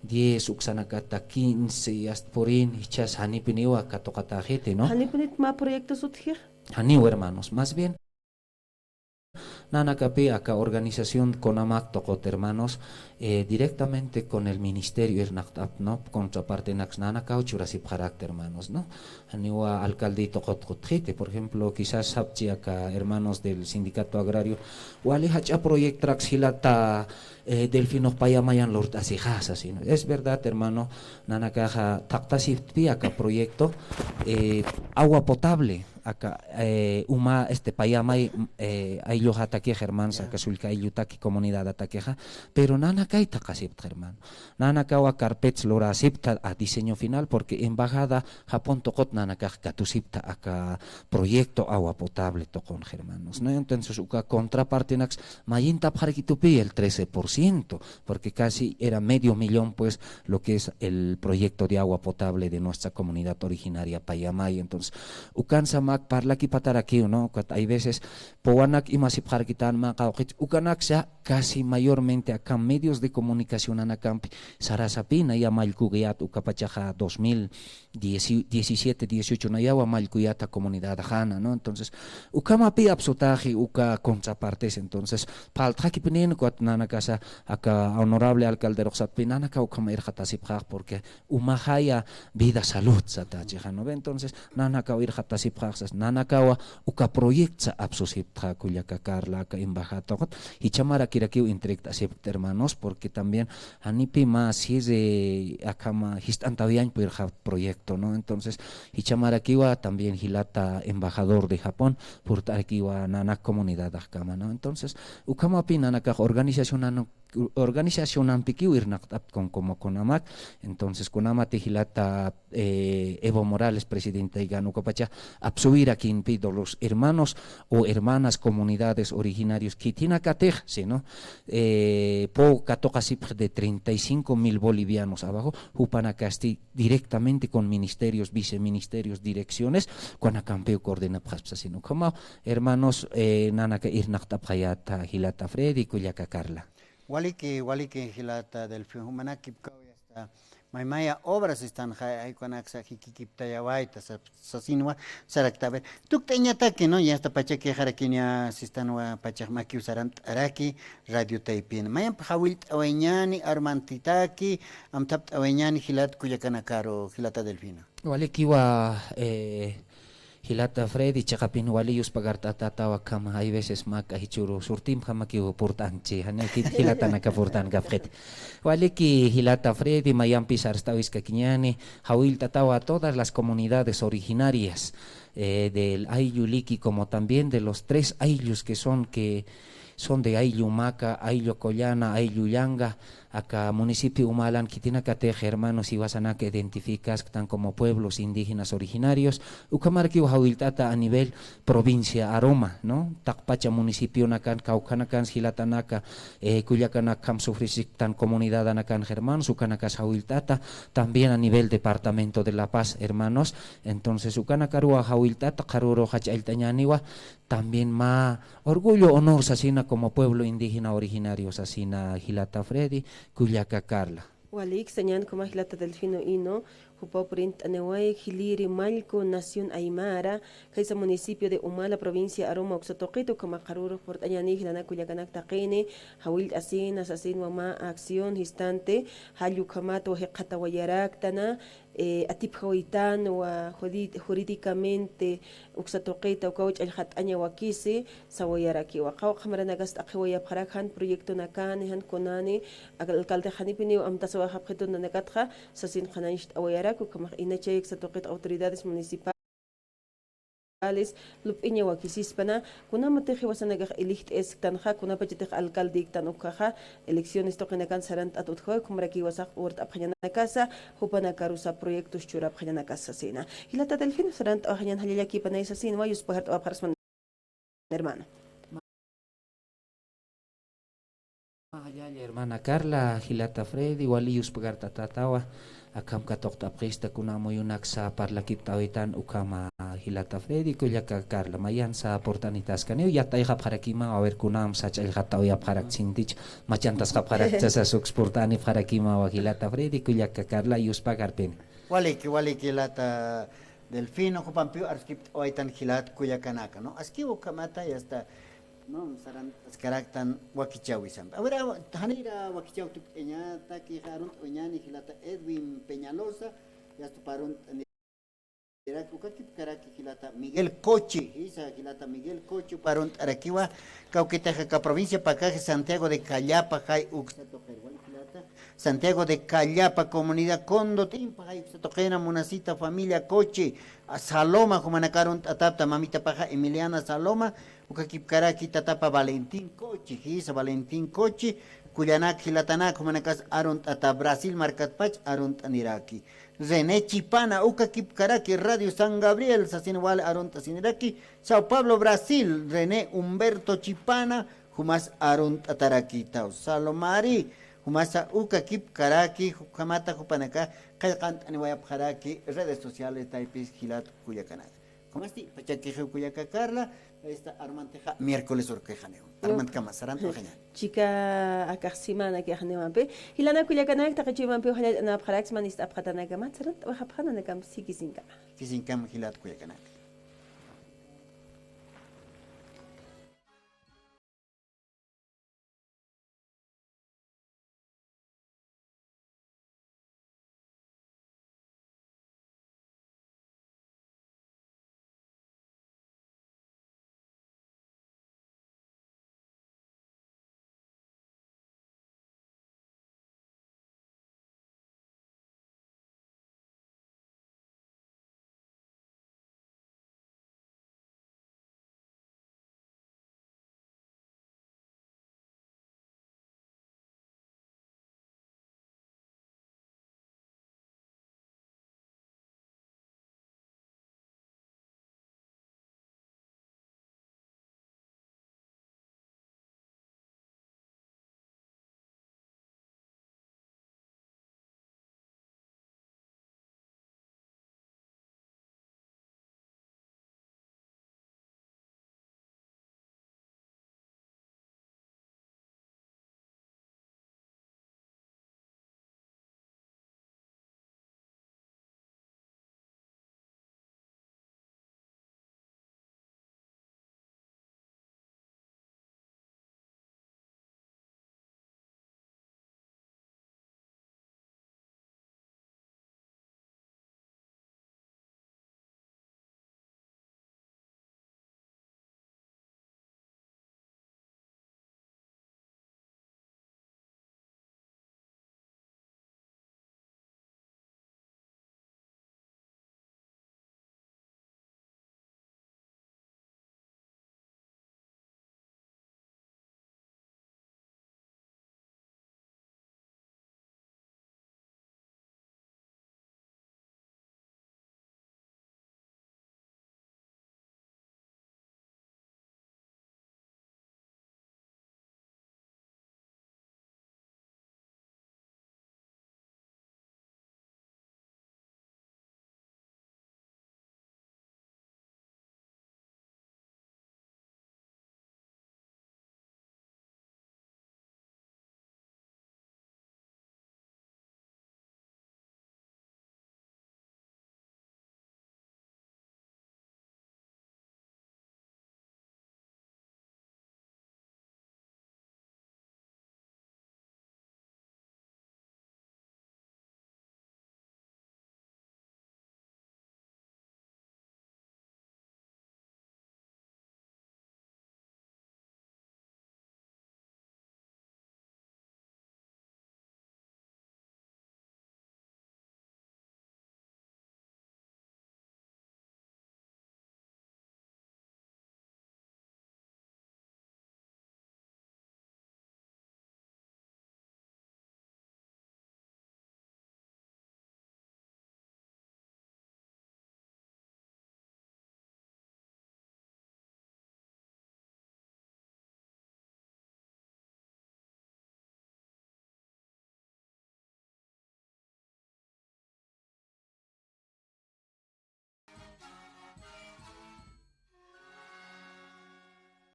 diez, uksanakata quince, hasta purin, jichhas janipiniwa katuqatäxiti, ¿no? Janipinit mä proyectos utjix. Janiw, hermanos, más bien, Nanakapi aka organización CONAMAC tuqut, hermanos, eh, directamente con el ministerio irnaqt'apxta, ¿no? Contrapartenaks nanakaw churasipxarakta, hermanos, ¿no? Janiwa alcalde tuqut utjiti, por ejemplo, quizás sapxchi aka hermanos del sindicato agrario, wali jach'a proyectoraks jilata, eh, Delfino payamayan lurt'asixasa, sino. Es verdad, hermano, nanakaxa thaqtasipxtpi aka proyecto, eh, agua potable, aka, eh, uma, este, payamay, eh, aylluxatakix, hermanos, aka sullka ayllutaki comunidadatakixa, pero nanakay thaqasipxta, hermano. Nanakawa carpets lurasipxta a diseño final, porque embajada Japón tuqut nanakax katusipxta aka proyecto agua potable tuqunxa, hermanos, ¿no? Entonces, uka contrapartenaks mayintapxarakitupi el trece por ciento, porque casi era medio millón, pues, lo que es el proyecto de agua potable de nuestra comunidad originaria Payamay. Entonces, ukansa mä parlakipatarakiw, ¿no? Ukat hay veces, puwanak imasipxarakitän mä qawqit, ukanaksa casi mayormente aka medios de comunicación anakampi sarasapï, naya mallkuyät ukapachaxa dos mil diez, diecisiete, dieciocho nayawa mallkuyäta comunidad jana, ¿no? Entonces, ukhamapï apsutaxi uka contrapartes, entonces, phaltxakipnin, ukat nanakasa aka honorable alcalderux sapxi, nanakaw ukham irxatasipxax, porque umaxaya vida salud satachixa, ¿no ve? Entonces, nanakaw irxatasipxax sas, nanakawa uka proyectsa apsusipxta kullaka Carla, aka embajada tuqut, jichha marakirakiw entregt'asipxta, hermanos, porque también janipï mä sirri akham jist'antawiyañ purxa proyecto, ¿no? Entonces, jichha marakiwa también jilata embajador de Japón purt'arakiwa nanak comunidadkama, ¿no? Entonces, ukhamapï nanakax organizacionan organizacionampikiw irnaqt'apxta con como CONAMAC. Entonces, CONAMAC jilata, eh, Evo Morales presidente, ukapacha apsuwirakïnpi de los hermanos o hermanas comunidades originarios khitinakatix, sino, eh, phuw katuqasipxi de treinta y cinco mil bolivianos abajo, jupanakasti directamente con ministerios, viceministerios, direcciones, ukanakampiw coordinapxaspa, sino como hermanos, eh, nanaka irnaqt'apxayäta jilata Freddy, kullaka Carla. Waliki, waliki, jilata Delfino, jumanakipkaw yasta maymaya obras sistanxa, jay ukanaksa jikikiptayawayta, sa-, sasinwa, sarakta. A ver, tukt'ayañataki, ¿no? Yasta pachakixarakiña sistanwa pachax makiw sarant'araki, radio taypin. Mayamp jawillt'awayañäni, armantitaki, amthapt'awayañäni, jilat kullakanakaru, jilata Delfino. Walikiwa, eh, jilata Freddy, chiqapin wali yuspagart'atätawa akham, hay veces mä k'ajichuru surtimpjamakiw purt'anchi, jani jit-, jilatanaka purt'ankapxiti. Waliki jilata Freddy, mayampis arst'awiskakiñäni, jawillt'atätawa a todas las comunidades originarias, eh, del ayllu Liki, como también de los tres ayllus que son, que son de ayllu Maca, ayllu Collana, ayllu Llanga, aka municipio Umalan khitinakatix hermanos jiwasanaka identificasktan como pueblos indígenas originarios, ukhamarakiw jawillt'ata a nivel provincia Aroma, ¿no? Taqpacha municipionakan, kawkhanakan, jilatanaka, eh, kullakanak akham sufrisiktan comunidadanakan hermanos, ukanakas jawillt'ata, también a nivel departamento de La Paz, hermanos. Entonces, ukanakaruwa jawillt'ata, qharürux jach'a allt'añäniwa, también mä orgullo, honor sasina como pueblo indígena originario sasina jilata Freddy, kullaka Carla. Walik, sañän ukhama jilata Delfino Hino, jupaw purint'aniway, jiliri mallku, nación aymara, khaysa municipio de Umala, provincia Aroma, uksa tuqit, ukhama qharürux purt'añäni jilanaka kullakanak taqini, jawillt'asina, sasinwa mä acción, jistante, jall ukhamat wali jikxatawayaraktan, eh, atipjawaytanwa judi-, jurídicamente uksa tuqita, ukaw ch'allxat'aña wakisi, sawayarakiwa. Qawqha maranakasti t'aqhiwayapxarak jan proyectonakani, jan kunani, alcalde janipiniw amtasawayapxitu nanakatxa, sasin qhanañcht'awayarak, ukhamax inachay uksa tuqita autoridades municipales, lup'iña wakisispana, kunamatix jiwasanakax ilijt'asktanxa, kunapachatix alcaldektan ukhaxa, elecciones tuqinakan sarant'at utjawa, ukhamarakiw jiwasax purt'apxañanakasa, jupanakarusa proyectos churapxañanakasa sasina. Jilata Delfino, sarant'awayxañän jallallakïpanay sasinwa, yuspagart'awapxarakisma, hermano. Jallalla hermana Carla, jilata Freddy, wali yuspagart'atätawa, akham katuqt'apxista kuna amuyunaksa parlakipt'awitan ukhama jilata Freddy, kullaka Carla, mayansa purt'anitaskaniw, yatayxapxarakimaw, a ver, kunamsa ch'allxatawayapxarakchintich, machantasxapxarakchasa, uks purt'anipxarakimawa jilata Freddy, kullaka Carla, yuspagarpini. Waliki, waliki jilata Delfino, jupampiw arskipt'awaytan jilat kullakanaka, ¿no? Askiw ukhamata, yasta ¿no? Sarant'askaraktan wakichäwisampi. Awira, janira wakichäw tukt'añataki arunt'añäni jilata Edwin Peñalosa, yasta arunt'anirak ukakipkaraki jilata Miguel Cochi, jisa jilata Miguel Cochi arunt'arakiwa, kawkitix aka provincia Pacajes, Santiago de Callapa, jay uksa tuqir wali jilata, Santiago de Callapa, comunidad Condo, t'impa jay uksa tuqina, Munacita familia Cochi, a Saloma, jumanaka arunt'atapta, mamitapaxa Emiliana Saloma, ukakipkaraki tatapa Valentín Cochi, jisa Valentín Cochi, kullanak jilatanak, jumanakas arunt'ata Brasil markatpach arunt'aniraki. René Chipana, ukakipkaraki Radio San Gabriel, sasin wali arunt'asiniraki, Sao Paulo, Brasil, René Humberto Chipana, jumas arunt'atarakitaw. Salomari, jumasa ukakipkaraki, jukhamata jupanaka, qillqant'aniwayapxaraki, redes sociales, taypis jilat kullakanaka. Jumasti, pachakixiw kullaka Carla, esta armantixa miércoles urkixaniw. Armantkama, sarant'awaxañäni. Chika akax semanakixaniwampi. Jilanak kullakanak, taqi chuymanpiw jallallt'anapxaraksma, ist'apxatanakamat, sarant'awaxapxananakam, sikisinkama. Sikisinkama, jilat kullakanak.